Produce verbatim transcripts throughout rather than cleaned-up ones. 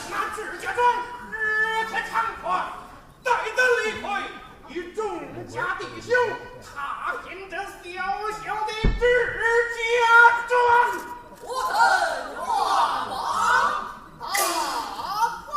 那祝家庄日天长宽，待旦离开，与众家弟兄踏平这小小的祝家庄。我等愿望大方。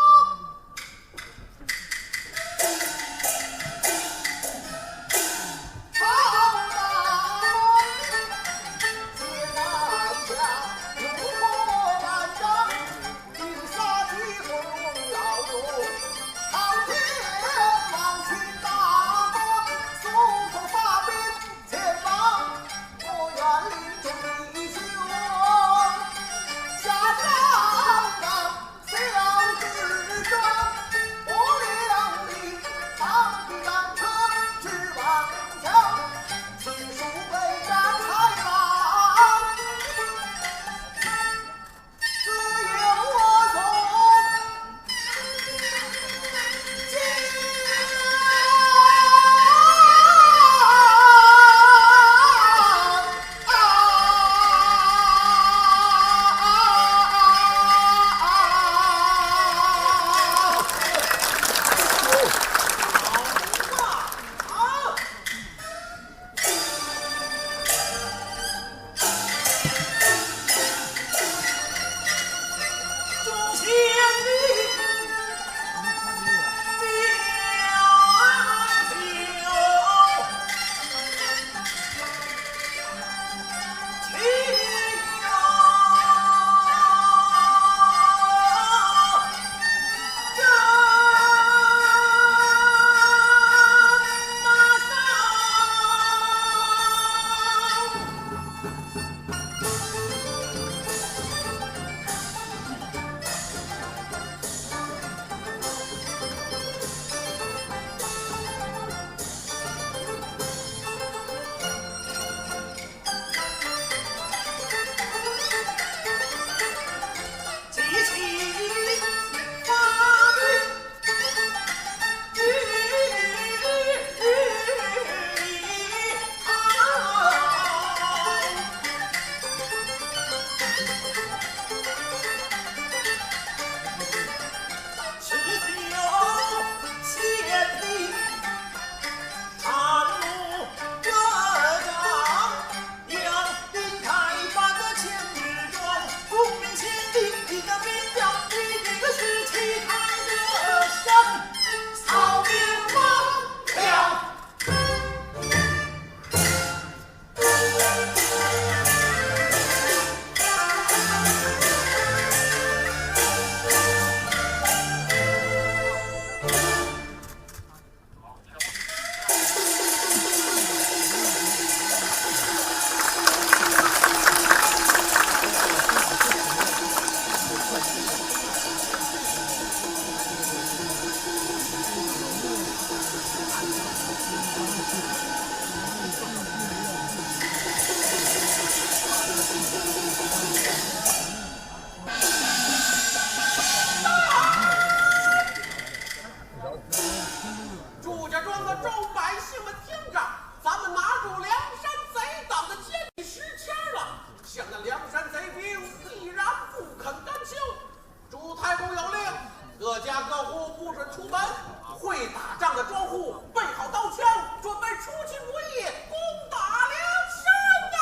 祝家庄的众百姓们听着，咱们拿住梁山贼党的奸细时迁了，想那梁山贼兵依然不肯甘休。祝太公有令，各家各户不准出门，会打仗的庄户备好刀枪，准备出去过夜，攻打梁山呐！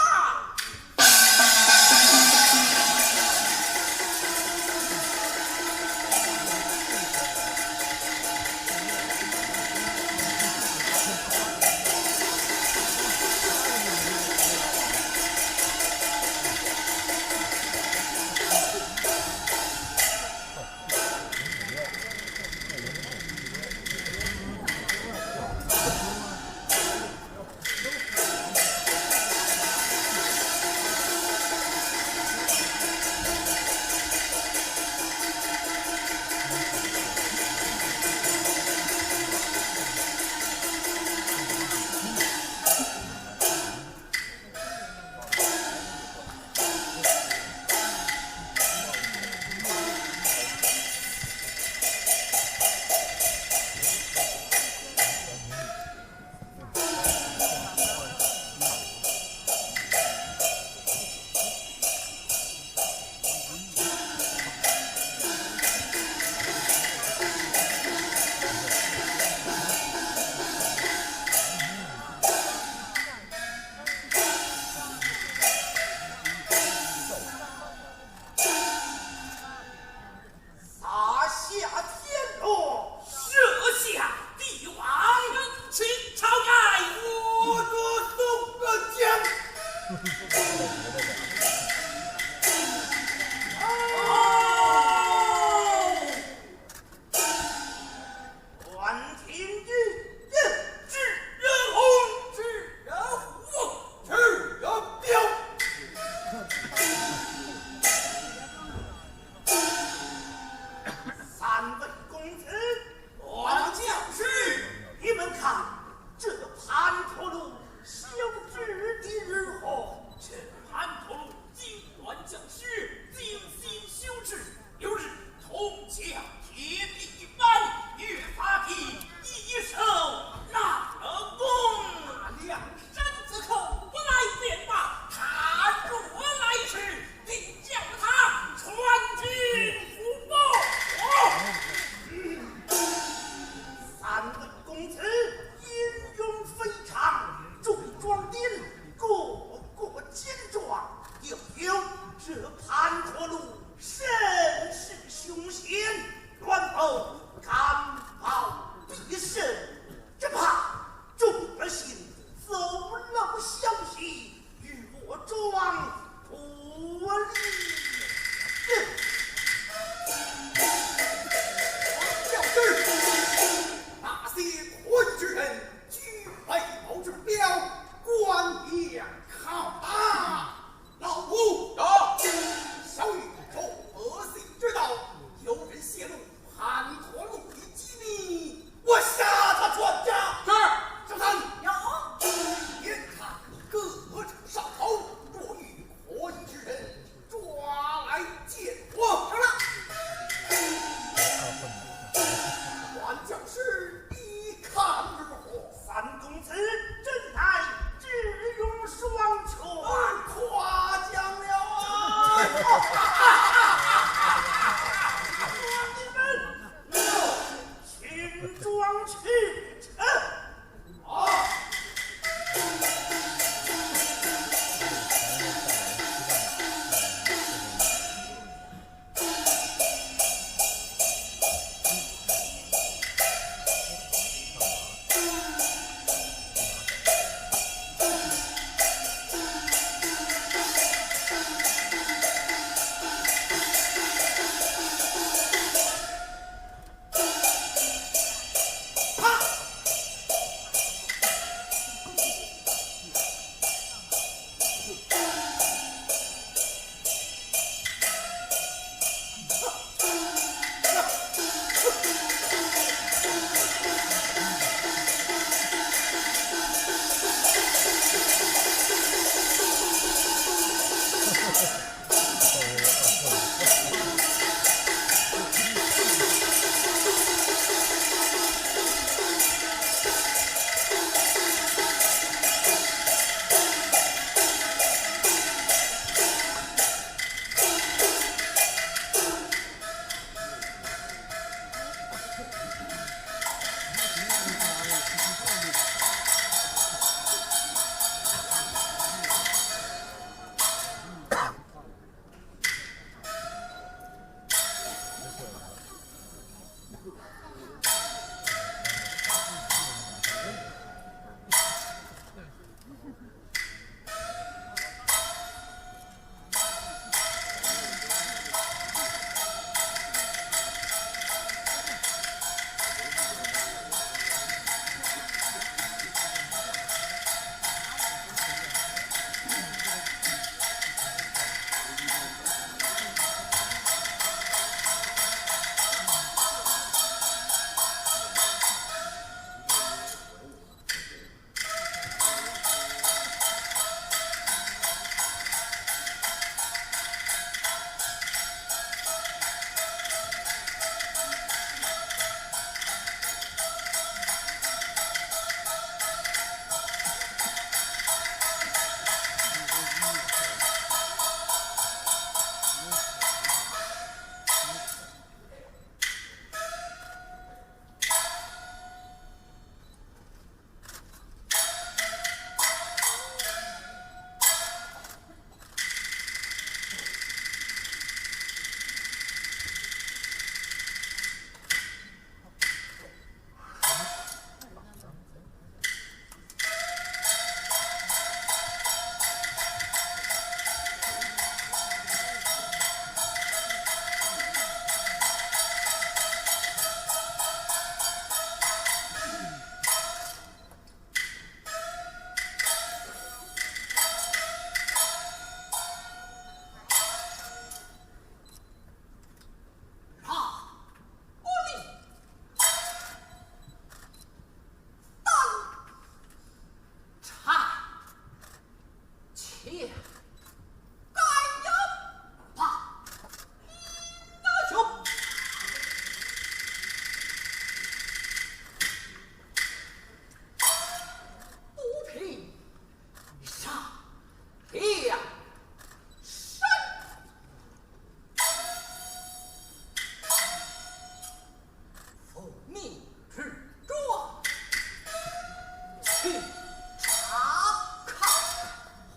查看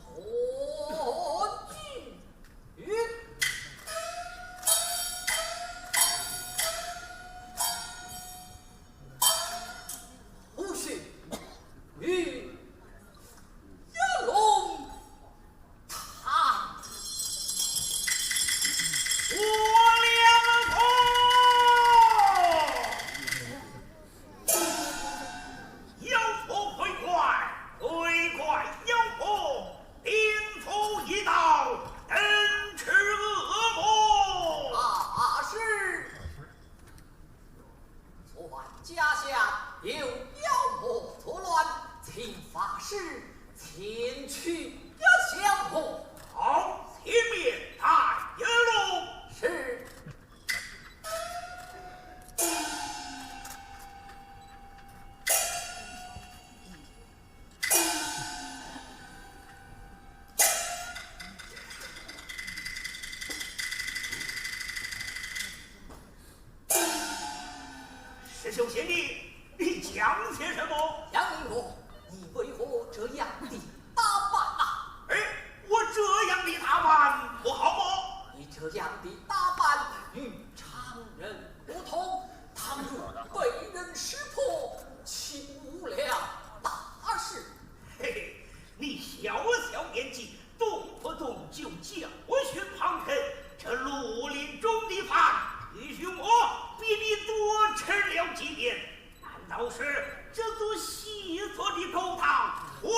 何据。胡须与一龙 他。我两个。妖魔鬼怪，鬼怪妖魔，禀赋一道，能除恶魔。啊，是。 传家下有妖魔作乱，请法师前去压降魔。好，前面带一路。是。 石秀贤弟，你讲些什么？杨林武，你为何这样的打扮啊？哎，我这样的打扮不好吗？你这样的打扮与常人不同，倘若被人识破，岂不误了大事？嘿嘿，你小小年纪，动不动就教训旁人，这绿林中的犯，你与我比你多吃了几年。难道是这座西座的勾当，我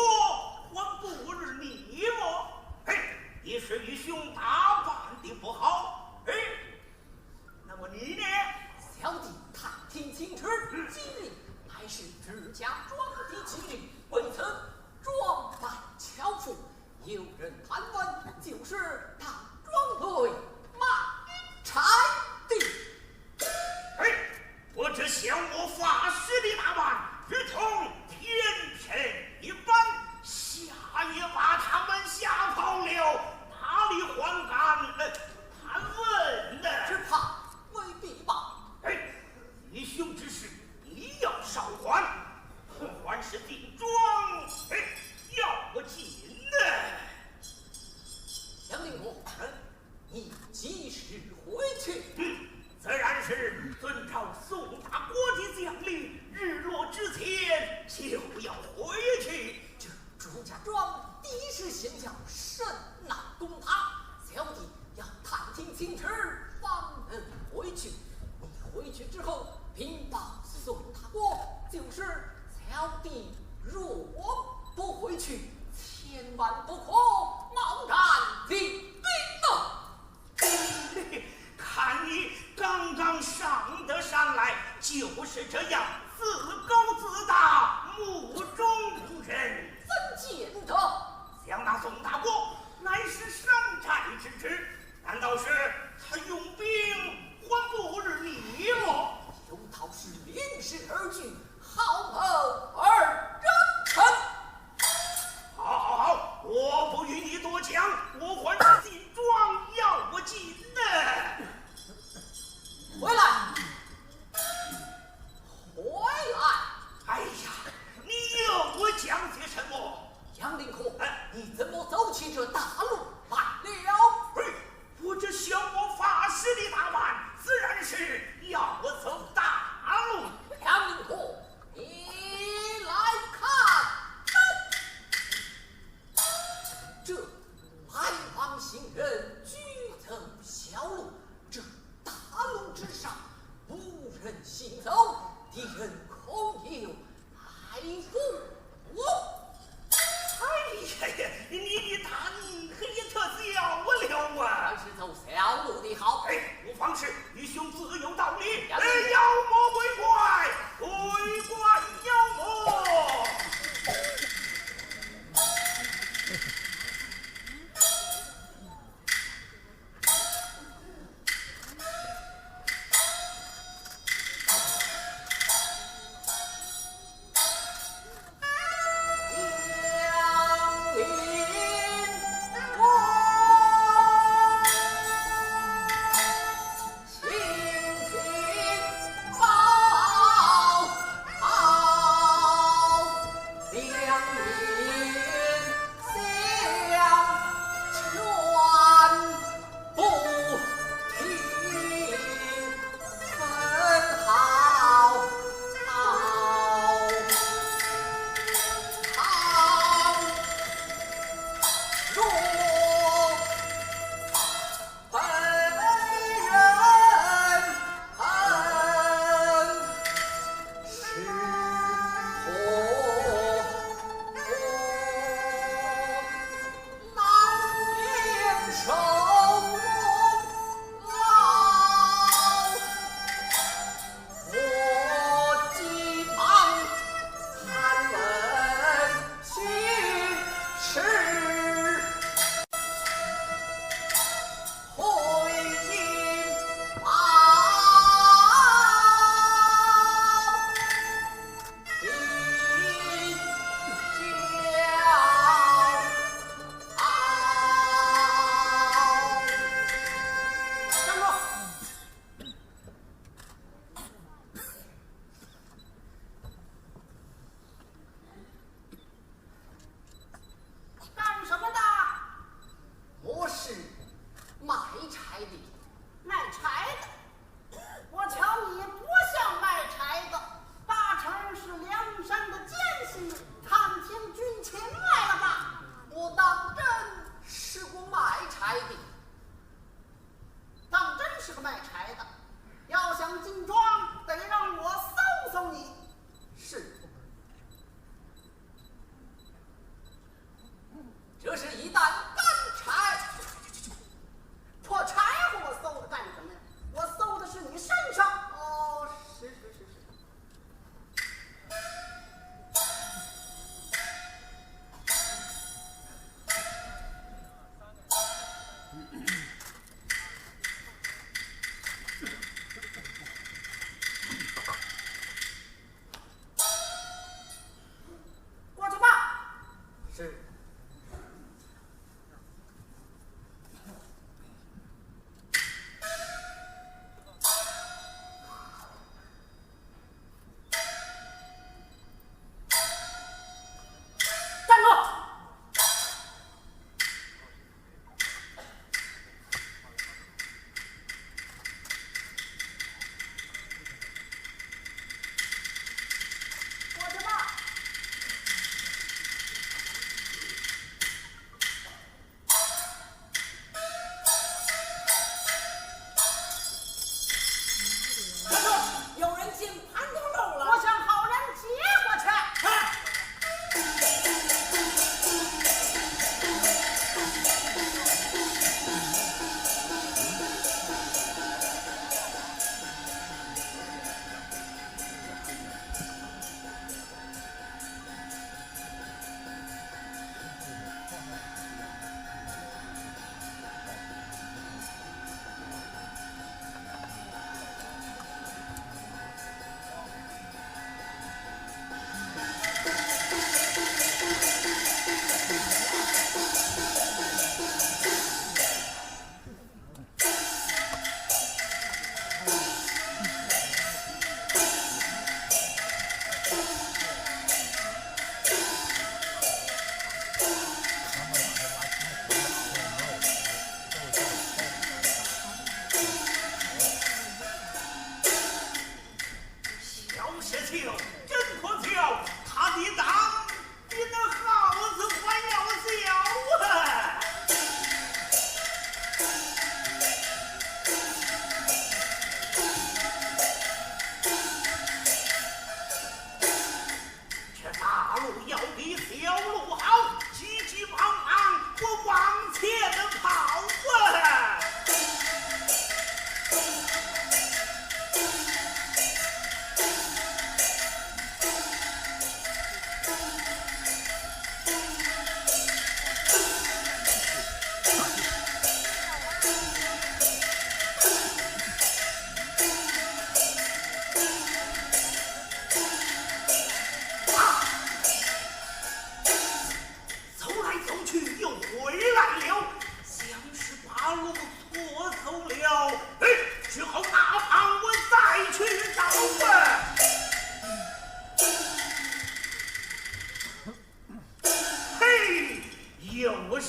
还不如你么？嘿，你是与兄打扮的不好，嘿，那么你呢？小弟探听情知，今日乃是朱家庄的吉日，未曾装扮巧服， 有人盘问，就是打庄内卖柴的。哎，我这降魔法师的打扮，如同天神一般，吓也把他们吓跑了，哪里还敢，呃，盘问呢？只怕未必吧。哎，愚兄之事，你要少管，不管是定庄，哎，要不进呢？ 杨林武，你几时回去？嗯，自然是遵照宋大哥的将令，日落之前就要回去。这朱家庄地势险要，甚难攻打，小弟要探听情知，方能回去。你回去之后，禀报宋大哥，就是小弟若不回去，千万不可贸然进兵的。 看你刚刚上得山来，就是这样自高自大，目中无人。怎见得？想那宋大哥乃是商战之职，难道是他用兵还不如你么？有道是临时而聚，好谋而成。 好，好，好，我不与你多讲，我还是进庄要紧呢。回来，回来！哎呀，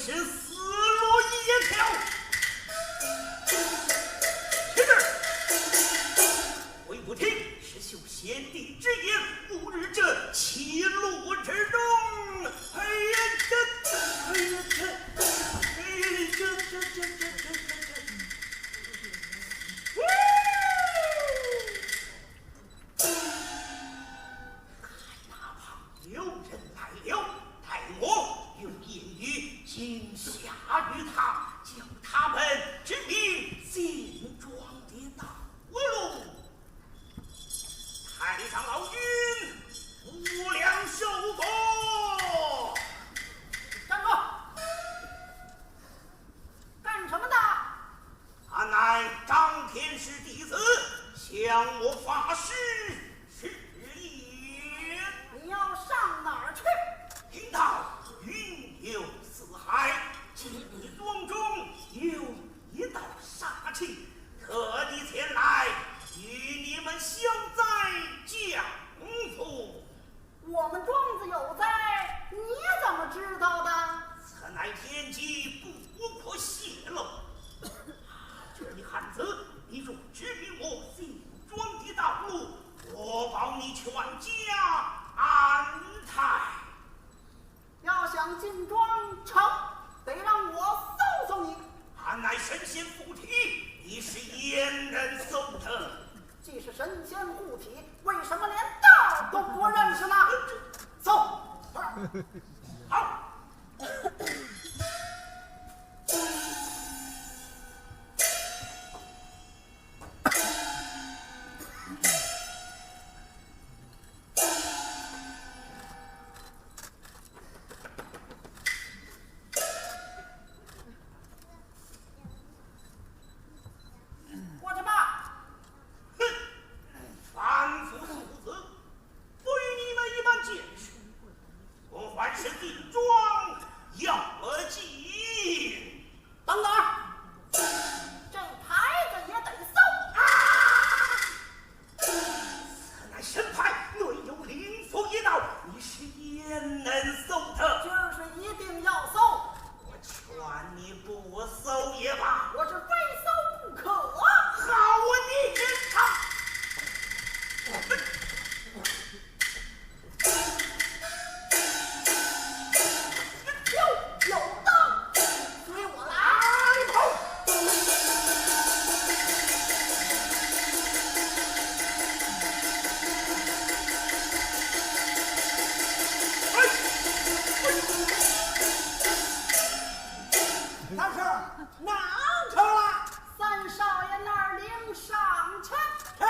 是死路一条。听着，回不听，是修仙帝之言，误入这歧路之中。哎呀，这，哎呀，这，哎呀，这，这，这，这，这，这，这。看那旁有人来了，待我用言语惊吓于他，叫他们知明新庄的道路。太上老君，无量寿佛。站住！干什么的？ 俺乃张天师弟子，降魔法师是也。你要上哪儿去？贫道云游四海，今你庄中有一道杀气，特地前来与你们消灾降福。 我们庄子有灾，你怎么知道的？此乃天机，不可泄露。这李汉子，你若指明我进庄的道路，我保你全家安泰。要想进庄城，得让我搜搜你。俺乃神仙附体，你是焉能搜得？ 既是神仙护体，为什么连道儿都不认识呢？走。好。过去吧。哼，凡夫俗子，不与你们一般见识。我还是进庄要紧。等等，这牌子也得搜啊！ 此乃神牌，内有灵符一道，你是焉能搜得？今儿是一定要搜。我劝你不搜也罢。我是非搜不可。好啊，你这他是哪儿去了？三少爷那儿领赏去。嘿！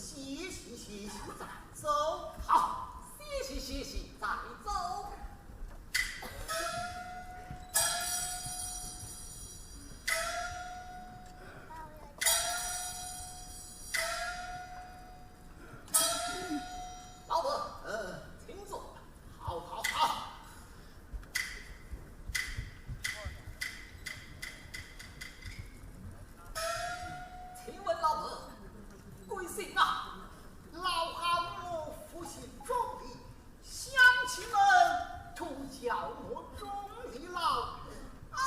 歇息歇息再走。好，歇息歇息再走。老伯，呃，请坐。好，好，好。请问老伯，贵姓啊？老汉我父姓钟离，乡亲们都叫我钟离老。哎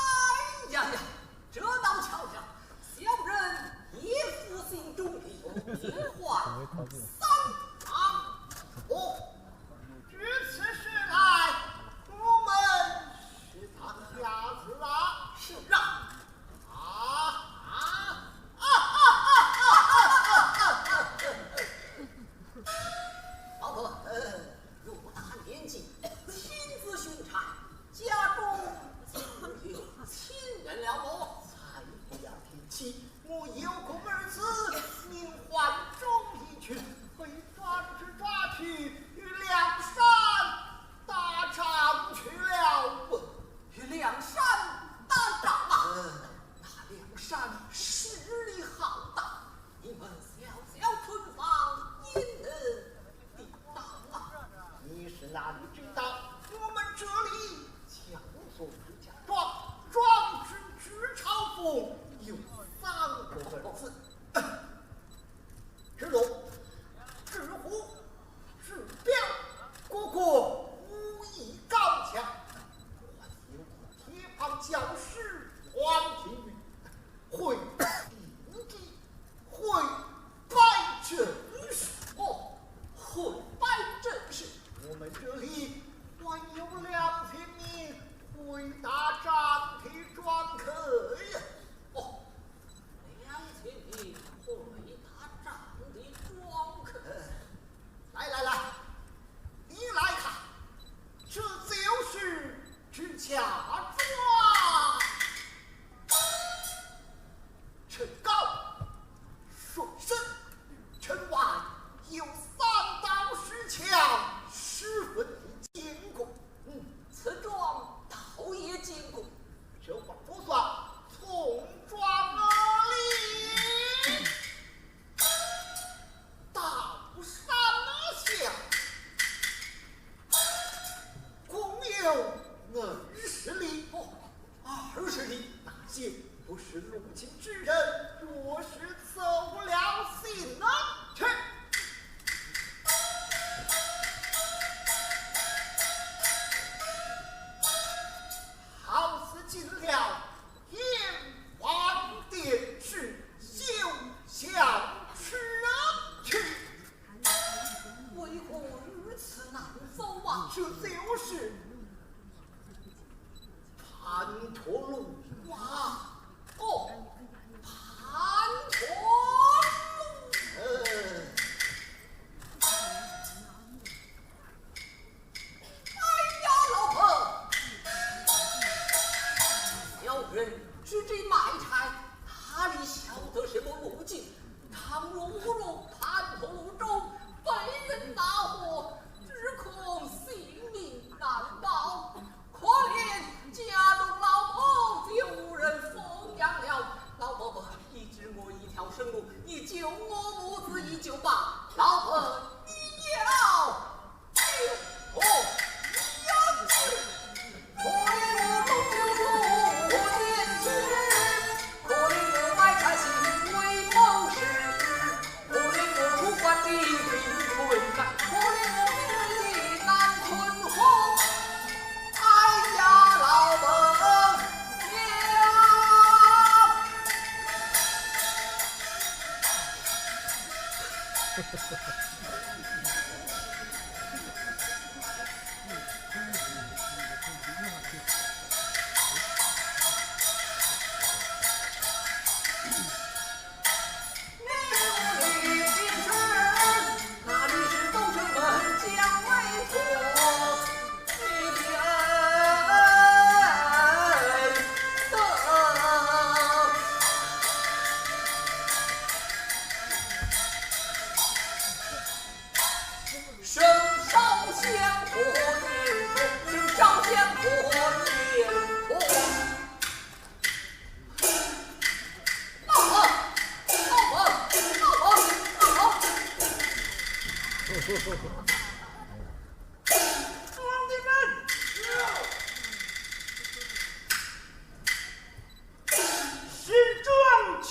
呀呀，这倒巧了，小人也父姓钟离，名唤三郎。哦，如此说来，我们是当家子啦。是啊。啊，啊，啊，啊，啊，啊，啊，啊，啊。老伯，呃，偌大年纪，亲自巡查，家中竟有亲人了么？在第二天起，我有个儿子，名唤钟离群，被抓去，抓去，与梁山打仗去了。与梁山打仗啊？呃，那梁山势力浩大，你们小小村庄，焉能抵挡啊？你是哪里知道，我们这里叫做祝家庄，庄主祝朝奉有三个儿子。 祝融、祝虎、祝彪，个个武艺高强，还有个铁棒教师王金玉，会定计，会摆阵势。哦，会摆阵势。我们这里还有两千名会打仗的庄客呀。哦， 两千名会打仗的庄客。来来来，你来看，这就是祝家庄。城高水深，城外有三道石墙，十分的坚固。 嗯，此庄倒也坚固。这还不算，从庄里到山下，共有二十里。哦，二十里。那些不是路经之人，若是走了心呢？去。 好似进了燕王殿，是休想出去。为何如此难走啊？这就是盘陀路啊。 哦，盘陀路。呃。哎呀，老伯，小人是这卖柴，哪里晓得什么路径？倘若误入盘陀路中，被人打火，只恐性命难保。 可怜家中老婆就无人奉养了。老伯伯，你只我一条生路，你救我母子也就罢，老伯，你要救我呀！皇帝们，新装启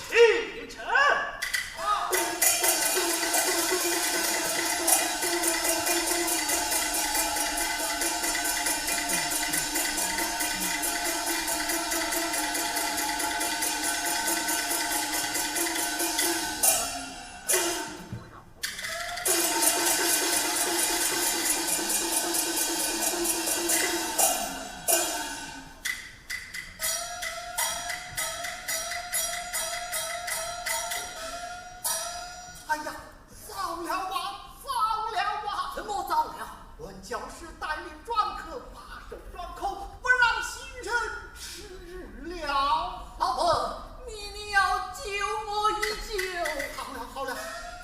程。哎呀，糟了啊，糟了啊！怎么糟了？俺教师带领专科把守庄口，不让行人吃了。老伯，你，你要救我一救。好了，好了，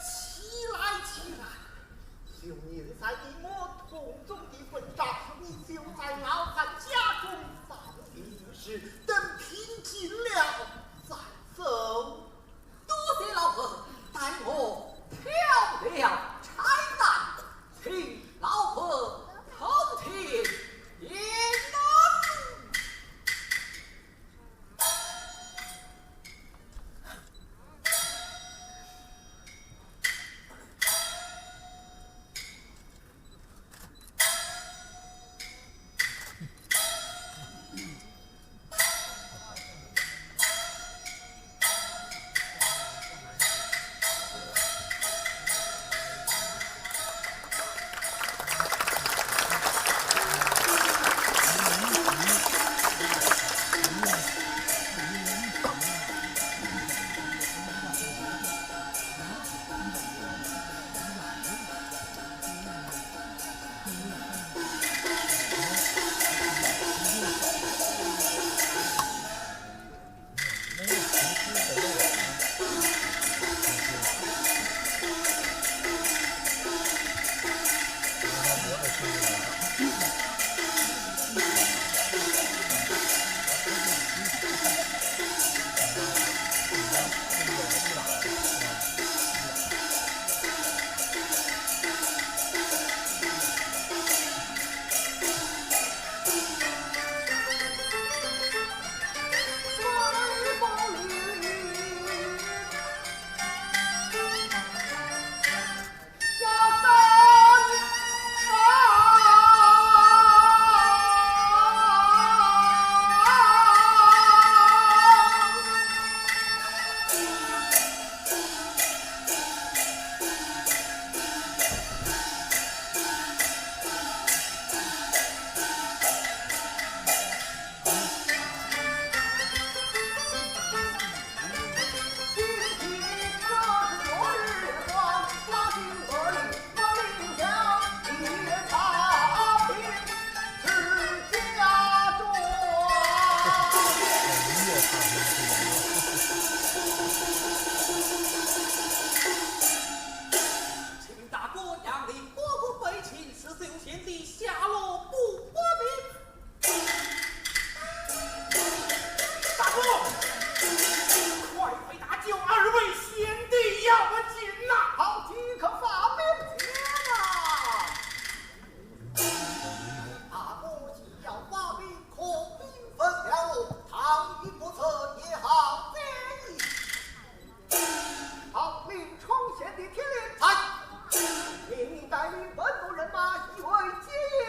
起来，起来。有你在，你我同宗的婚纱，你就在老汉家中放一时，等平静了再走。多谢老伯，待我挑了柴担，请老伯通天。请大哥杨林，哥哥被擒，是受先帝下落不明。大哥，快快搭救二位，先帝要紧呐！好，即刻发兵前呐！大哥既要发兵，可兵分了，唐营不测，夜航接应。 好，命冲前的天令。在。命你带领本部人马，以为接应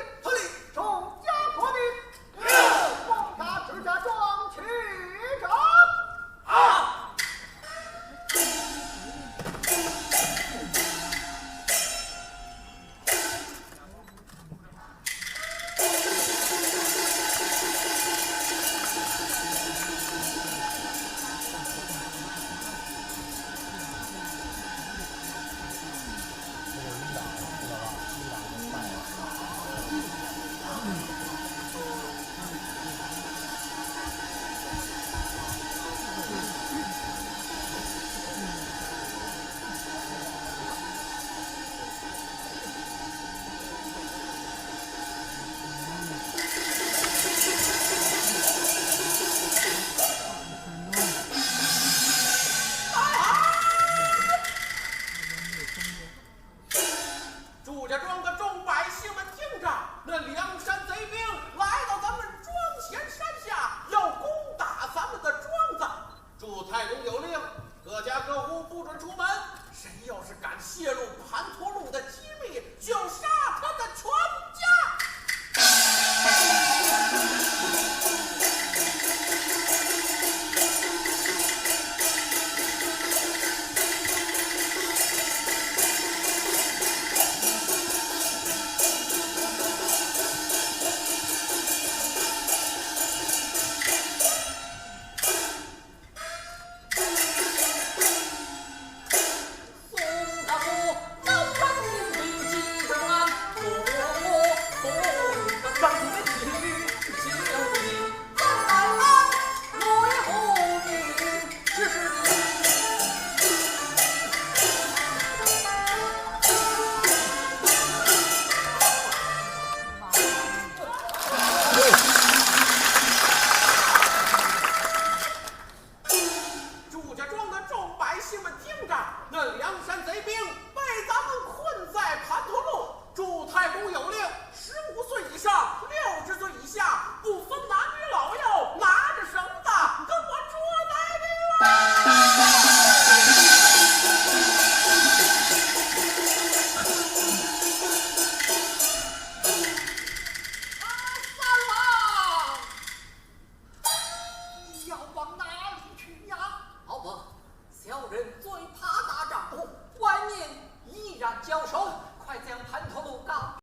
祝家庄的众百姓们听着，那梁山贼兵来到咱们庄前山下，要攻打咱们的庄子。祝太公有令，各家各户不准出门，谁要是敢泄露盘陀路的机密，就杀他的全家。祝家庄的众百姓们听着，那梁山贼兵被咱们困在盘陀路。祝太公有令，十五岁以上、六十岁以下，不分男女老幼，拿着绳子跟我捉贼兵来。啊，三郎！ 你要往哪里去呀？敖文，小人最怕打仗，万年依然交手，快将盘